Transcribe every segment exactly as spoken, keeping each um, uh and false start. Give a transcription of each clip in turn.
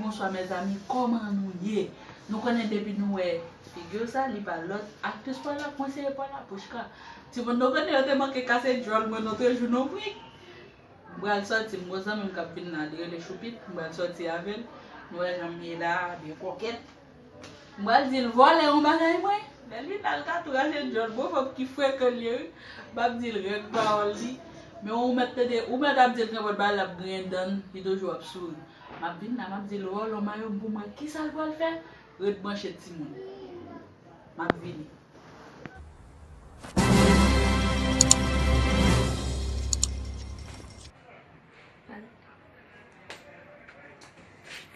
Bonswa mezanmi, kòman nou ye? Nou konnen depi nou wè figi w sa, li pa lòt aktris Pwala, konseye Pwala, Pouchka. Timoun nou konnen yo te manke kase djòl mwen nan trejou non wi. M pral sòti, m gon zanmi m k ap vin la, li rele Choupit, m pral sòti avè l. Nou wè jan m ye la, byen kòkèt. M pral di l vòlè yon bagay mwen. Lè l vin la, l ka tou rache djòl mwen, fanm ki frekan l ye wi. M ap di l règ pawòl li. Men ou mèt tande, ou mèt ap di l nenpòt bagay, l ap griyen dan l, li toujou ap souri. M ap vin la, m ap di l vòlè yon mayo m pou m wè kisa l pral fè. Ret branche timoun. M ap vini.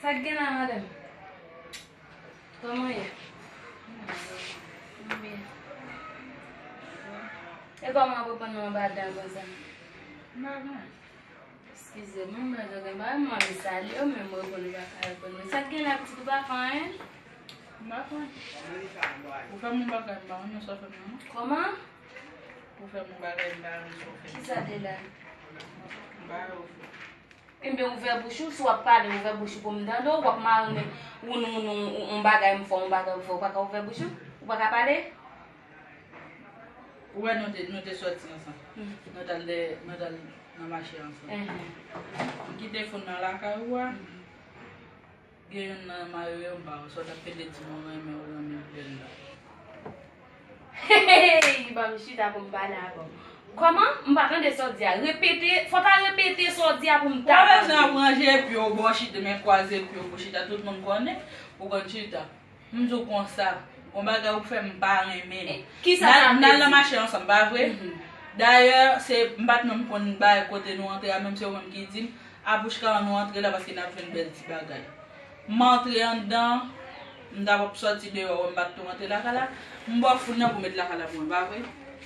Sa k gen la, madanm? Kòman w ye? Mwen byen. E kòman w ap reponn mwen anba dan konsa? M pa konnen. Eskize m, mwen pa gen bagay, mwen vle salye w, men m reponn ou pa ka reponn mwen. Sa k gen la, pitit, ou pa fè anyen? M pa fè anyen. Ou fè m yon bagay, m pa renmen sa w fè m nan, non. Kòman? Ou fè m yon bagay, m pa renmen sa w fè m. Kisa te la? M pa wè ou fè. Enben, ouvè bouch ou, si w ap pale, ouvè bouch ou pou m tande w, w ap marone, woun, woun, woun, yon bagay m fè w, yon bagay m fè w, ou pa ka ouvè bouch ou? Ou pa ka pale? Ou wè nou te, nou te sòti ansanm. Mhm. Nou t al de, nou t al nan mache ansanm. Mhm. M kite fon nan lakay ou a. Mhm. Gen youn nan mayo yo, m pa wè sa w t ap pede di mwen renmen w renmen bèl la. Hey, ban m chita pou m pale avè w. Kòman? M pa tande sa w di a. Repete, fò w ta repete sa w di a pou m ta tande. Ou pa bezwen ap ranje pye w bò chita, men kwaze pye w pou chita, tout moun konnen ou konn chita. M di w konsa, gon bagay ou fè m pa renmen. Eh, kisa sa vle di? N al nan mache ansanm, pa vre? Mhm. Dayè, se, m pa t menm konn bay kote nou antre a, menm se ou menm ki di m, a Pouchka an nou antre la paske n ap jwenn bèl ti bagay. M antre anndan, m t ap sòti deyò, wè m pa t tou antre lakay la, m ba w foun nan pou met lakay la pou mwen, pa vre?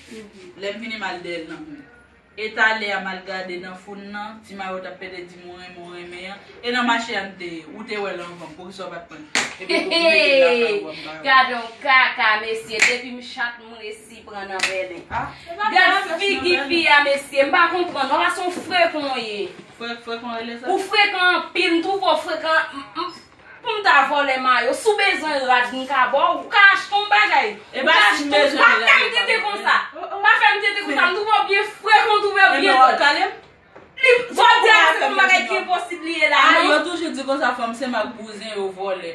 Mhm. Lè m vini, m al dèyè l nan men l. E talè a m al gade nan foun nan, ti mayo t ap pede di m ou renmen, ou renmen an. E nan mache a n te ye, ou te wè l anvan m, poukisa w pa t pran l? Epi pou m mete l lakay ou an, m pa wè. Gade yon kaka, mesye, depi m chat m resi pran nan pèlen. Ah, e pa gad figi fi a, mesye, m pa konprann, w pa se yon frekan w ye. Fre-, frekan w rele sa? Ou frekan anpil, m twouve w frekan, m, m, Pou m ta vòlè mayo, si w bezwen rad, m ka ba w, ou ka achte yon bagay. Ou ka achte yon, pa fè m tete konsa. Pa fè m tete konsa, m twouve w byen frekan, m twouve w byen dwòl. Li, jodi a, se yon bagay ki enposib li ye la, non? Yo toujou di konsa, fanm se mak bouzen yo vòlè.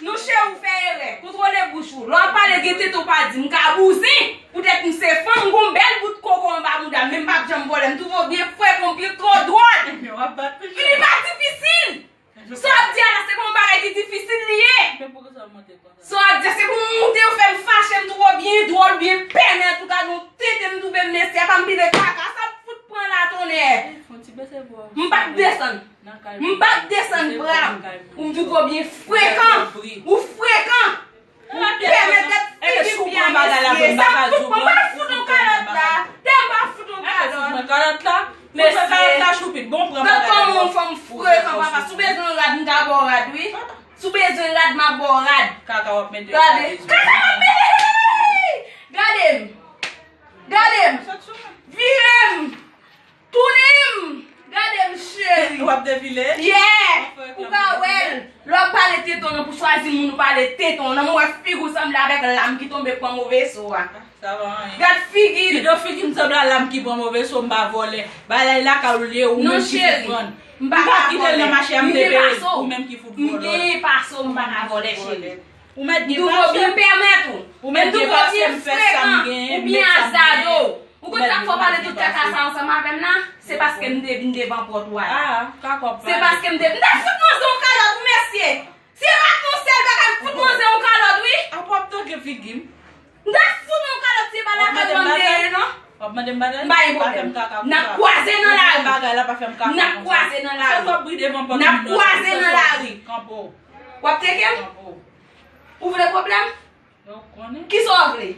Non, cheri, ou fè erè. Kontwole bouch ou. Lè w ap pale, gen tete w pa di, m ka bouzen. Poutèt m se fanm, m gon bèl bout koko anba bouda m, men m p ap janm vòlè. M twouve w byen frekan, byen twò dwòl. Li pa difisil. Sa w ap di a la, se pa yon bagay ki difisil li ye. Men poukisa w monte konsa? Sa w ap di a, se pou m monte, ou fè m fache, m twò byen dwòl, byen pèmèt, ou gade yon tete m twouve m mesye, apa m pile kaka, sa m fout pran la tonnè. Fon ti bese bra w. M p ap desann. M p ap desann bra m. Ou m twouve w byen frekan. Ou frekan. Ou pèmèt dat figi pye a, mesye. Sa m fout, mwen pa fout yon kalòt la. Tè m pa fout yon kalòt. Mwen kalòt la. Mesye. Kalòt la, Choupit. Bon, pran bagay la. Gad kòman yon fanm frekan, papa. Si w bezwen rad, m ka ba w rad, wi. Si w bezwen rad, m ap ba w rad. Kaka w ap mete. Gade. Kaka m ap mete. Gade m. Gade m. Vire m. Tounen m! Gade m, cheri. W ap defile? Yeah! Ou ka wè l. Lè w ap pale teton nan pou chwazi moun ou pale teton nan, m wè figi w sanble avèk lam ki tonbe pran move so a. Sa va anyen. Gad figi l. Pito figi m sanble a lam ki pran move so, m pa vòlè. Bagay lakay ou l ye, ou menm ki fout pran. M pa kite l nan mache a, m te peye, ou menm ki fout vòlè. M gen pase w, m pa ka vòlè, cheri. Ou mèt gen pase. M twouve w byen pèmèt ou. Ou mèt gen pase, m fè sa m genyen, m met sa m genyen. Ou konn sa k fè w pale tout kaka sa ansanm avè m la? Se paske m te vin devan pòt ou a la. Se paske m te, m t ap fout manzè yon kalòt, wi, mesye. Se pa t yon sèl bagay, m fout manzè yon kalòt, wi. Apa w ap tanke figi m? M t ap fout yon kalòt, se pa lakay ou an m te ye, non. W ap mande m bagay? M pa gen pwoblèm. N ap kwaze nan lari. N ap kwaze nan lari. N ap kwaze nan lari. Kanpe w. W ap teke m? Ou vle pwoblèm? Kisa w vle?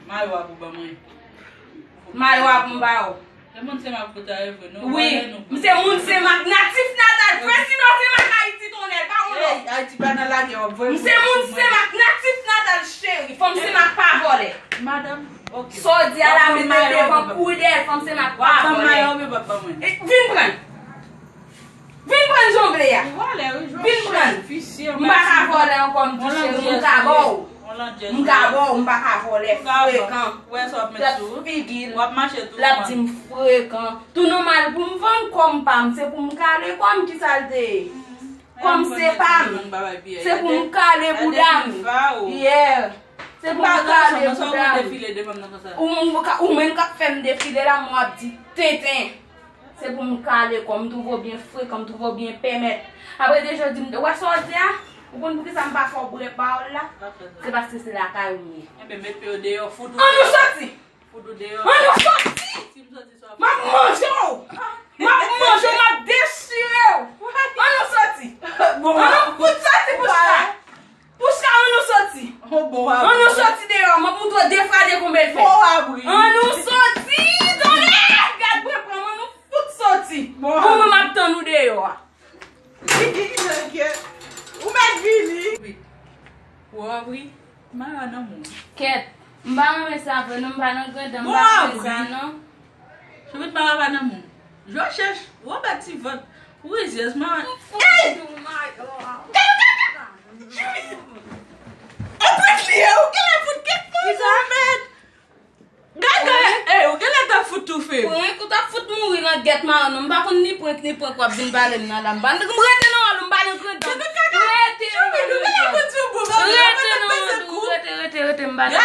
Mayo a pou ban mwen. Mayo a pou m ba w. Se moun se mak pou ta evre, non? Wi. M se moun se mak natif natal. Francino se mak Ayiti, tonnè, pa yon lòt. Ayiti pa nan lagè, w ap voye. M se moun se mak natif natal, cheri. Fanm se mak pa vòlè. Madanm, ok. Sa w di a la, mete devan, kouri dèyè l, fanm se mak pa vòlè. Vin pran. Vin pran jongle a. Vin pran. M ka ba w, m pa ka vòlè. Frekan. Wè sa w ap met sou. Tèt figi l. W ap mache tou. L ap di m frekan. Tou nòmal pou m vann kò m pa m, se pou m kale kò m, ki sa l te ye? Kò m se pa m. Se pou m kale bouda m. Yeah. Se pou m kale bouda m. Ou, ou, ou menm k ap fè m defile la, m w ap di tenten. Se pou m kale kò m, m twouve w byen frekan, m twouve w byen pèmèt. Apre de jodi, m te, wè sa w di a? Ou konn poukisa m pa fè w brè pawòl la? Se paske se lakay ou m ye. Ebyen, met pye w deyò, fout ou deyò. Ann nou soti! Fout ou deyò. Ann nou soti! Si m soti, sa w ap fè? M ap manje w! M ap manje w, m ap dechire w! Ann nou soti! Ann nou fout soti pou sa! Pouchka, ann nou soti. Ann nou soti deyò, m ap moutre w de fwa de konbyen l fè. Ann nou soti, tande! Gad bren pran m, ann nou fout soti. Pou mwen, m ap tann ou deyò a. Ou mèt vini. Ou ap ri, mara nan moun. Kèt, m pa renmen sa vre non, m pa nan grenn dan, m pa renmen sa non. Chourit mara pa nan moun. Jòchèch, wè bèt ti vant. Rizyèz, mara. Ey! Gade, gade, gade! Chourit! Ou prank li ye, ou genlè fout kèk fò, mèt! Gade, gade, ey, ou genlè ta fout toufe. Prank, ou ta fout mouri nan gèt maran, non. M pa konn ni prank, ni prank w ap vin pale m nan la. M pa, m rete nan wòl ou, m pa nan grenn dan. Rete nan wòl ou. Rete nan wòl ou. Rete, rete, rete, m pa nan